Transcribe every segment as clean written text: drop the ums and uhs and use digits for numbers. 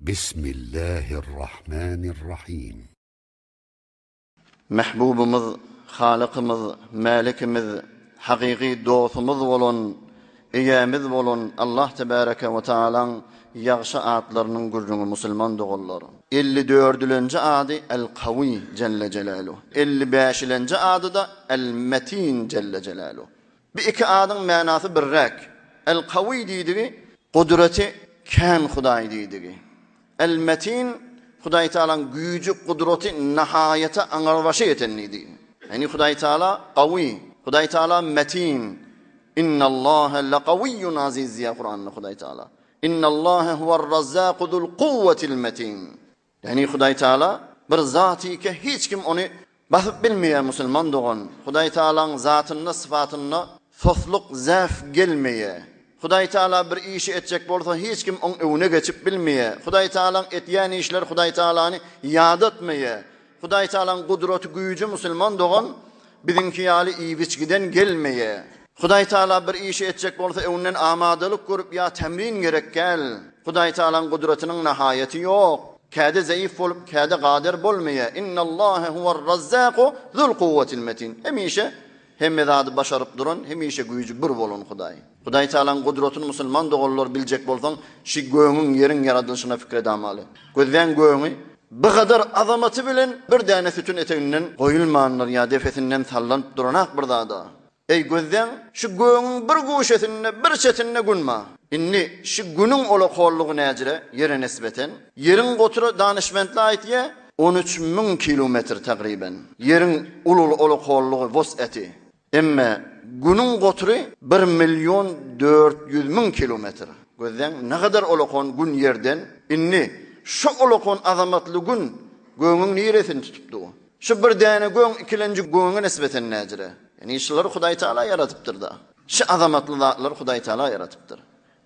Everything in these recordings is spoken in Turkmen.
Bismillahirrahmanirrahim. Mähbubymyz, Halykymyz, Mälikimiz, hakyky dostumyz bolan, Eýämiz bolan Allah Tebäreke we Taalaň ýagşy atlarynyň gürrüňi musulman doganlar. Elli dördülenji ady El-Kawy Jelle Jelaluh. Elli bäşilenji ady-da El-Metin Jelle Jelaluh. Bu iki adyň manasy birräk. El-Kawy diýdigi gudraty kän Hudaý diýdigi. El-Metin Hudaý Tagalaň güýji, gudraty nahaýata aňrybaşa ýeten diýdigi. Ýagny Hudaý Tagala Gawy, Hudaý Tagala Metin. Innallaha lakawiyyun aziz diýýär Kuranda Hudaý Tagala. Innallaha huwer-razzaku zul kuwwetil metin. Ýagny Hudaý Taala bir zatyka hiç kim ony basyp bilmeýär musulman dogan. Hudaý Taalaň zatynda sypatynda sosluk zäf gelmeýär. Hudaý Taala bir işi etjek bolsa hiç kim oň öňüne geçip bilmeýär. Hudaý Taalaň etýän işleri Hudaý Taalany ýadatmaýar. Hudaý Tagalaň gudraty güýji musulman dogan biziňki ýaly iýip-içgiden gelmeýär. Hudaý Tagala bir işi etjek bolsa öňünden amadalyk görüp ýa temrin gerek däl. Hudaý Tagalaň gudratynyň nahaýaty ýok. Käde zeýif bolup, käde gadyr bolmaýar. Innallaha huwer-razzaku zul kuwwatil metin. Hemişe Hemme zady başaryp duran, hemişe güýji bir bolan Hudaý. Hudaý Tagalaň gudratyny musulman doganlar biljek bolsaň, şi gögüň, ýeriň ýaradylyşyna pikir edamaly. Gözläň gögüňi, bygadar azamaty bilen bir däne sütün eteginden goýulmandyr ýa depesinden sallanyp duranak bir zada. Eý gözläň, şu gögüň bir guşesinde, bir çetinde gün bar. Indi şi günüň olakollygy näjire, ýere nisbeten? Ýeriň gotury danyşmentli aýtýa, 13 mün kilometr tagryben. Ýeriň ululy olakollygy wos'eti. Emme Günüň gotury bir million 400 mün kilometr. Gözläň, nägadar olakon Gün Ýerden. Indi şo olakon azamatly Gün gögüň niresini tutup dur? Şu bir däne göň ikilenji göňe nisbeten näjire? Ýani şulary Hudaý Taala ýaradypdyr-da. Şu azamatly zatlary Hudaý Taala ýaradypdyr.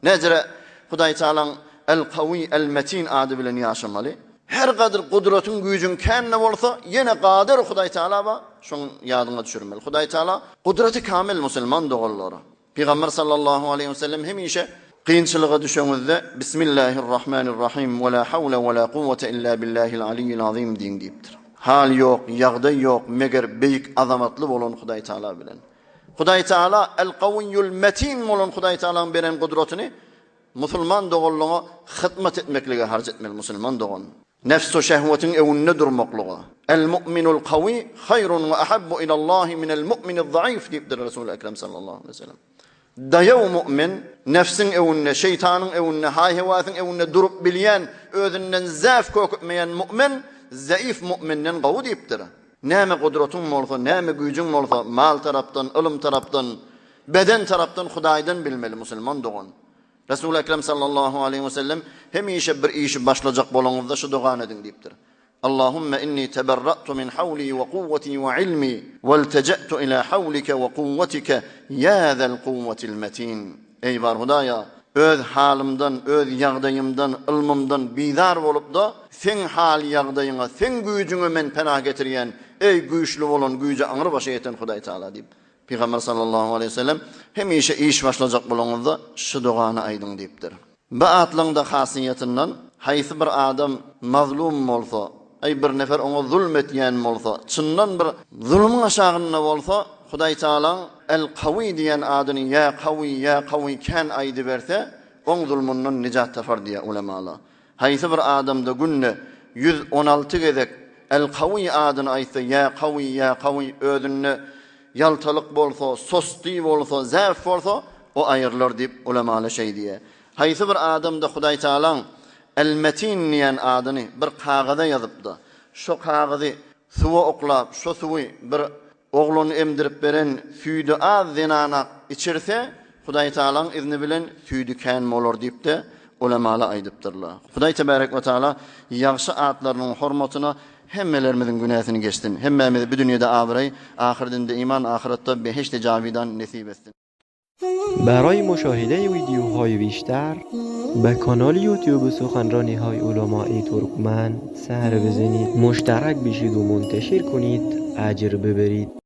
Näjire Hudaý Tagalaň El-Kawy, El-Metin ady bilen ýaşamaly. Her gadyr gudratyň güýjüň kän-de bolsa, ýene Gadyr Hudaý Tagala bar, şoň ýadyňa düşürmeli. Hudaý Tagala gudraty kamil musulman doganlar. Pygamber sallallahu aleýhi we sellem hemişe kynçylyga düşeňizde Bismillahirrahmanirrahim we la hawla we la kuwwete illa billahil aliyyil azim diýiň diýipdir. Hal ýok, ýagdaý ýok, meger beýik azamatly bolan Hudaý Tagala bilen. Hudaý Taala El-Kawiýul Metin bolan Hudaý Taalaň beren gudratyny musulman doganlygyňa hyzmat etmeklige harç etmeli musulman dogan. Nefs-u şehwetiň öňünde durmaklyga. El-mu'minul kawi haýrun we ahabbu ilallahi minel mu'miniz zaif diýipdir Resul Ekrem sallallahu aleýhi we sellem. Daýaw mu'min nefsiň öňünde, şeýtanyň öňünde, haý-hewasyň öňünde durup bilýän, özünden zäf kökütmeýän mu'min zaif mu'minden gowy diýipdir. Näme gudratyň bolsa, näme güýjüň bolsa, mal tarapdan, ylym tarapdan, beden tarapdan Hudaýdan bilmeli musulman dogan. Resul Ekrem sallallahu aleýhi we sellem hemişe bir işi başlajak bolaňyzda şu dogany ediň diýipdir. Allahumma inni teberra'tu min hawli we kuwwati we ilmi welteje'tu ila hawlike we kuwwatike ya zal kuwwatil metin. Eý bar Hudaýa, öz halymdan, öz ýagdaýymdan, ylmymdan bizar bolup-da, Seň hal-ýagdaýyňa, Seň güýjüňe men pena getirýän, eý, güýçli bolan, güýji aňry başa ýeten Hudaý Tagala diýip, Pygamber sallallahu aleýhi we sellem hemişe iş başlajak bolaňyzda şu dogany aýdyň diýipdir. Bu atlyň-da hasyýetinden haýsy bir adam mazlum bolsa, Aý bir nefer oňa zulm etýän bolsa, çyndan bir zulumyň aşagynda bolsa, Hudaý Tagalaň El-Kawy diýen adyny Ýa Kawy, Ýa Kawy kän aýdyberse, oň zulmundan nijat tapar diýýär ulemalar. Haýsy bir adamda günde 116 gezek El-Kawy adyny aýtsa, Ýa Kawy, Ýa Kawy özünde ýaltalyk bolsa, sosdy bolsa, zäf bolsa, o aýrylar diýip ulemalar şeý diýýär. Haýsy bir adamda Hudaý Tagalaň El-Metin diýen adyny bir kagyza ýazyp-da, şo kagyzy suwa oklap, şo suwy bir ogluny emdirip beren süýdi az zenana içirse, Hudaý Tagalaň izni bilen süýdi kän bolar diýip-de, ulemalar aýdypdyrlar. Hudaý Tebärek we Tagala ýagşy atlarynyň hormatyna hemmelerimiziň günäsini geçsin. Hemmämize bu dünýede abraý, ahyrdinde iman, ahyretde behişdi jawidan nesip etsin. برای مشاهده ویدیوهای بیشتر به کانال یوتیوب سخنرانی های علمای ترکمن سر بزنید مشترک بشید و منتشر کنید اجر ببرید.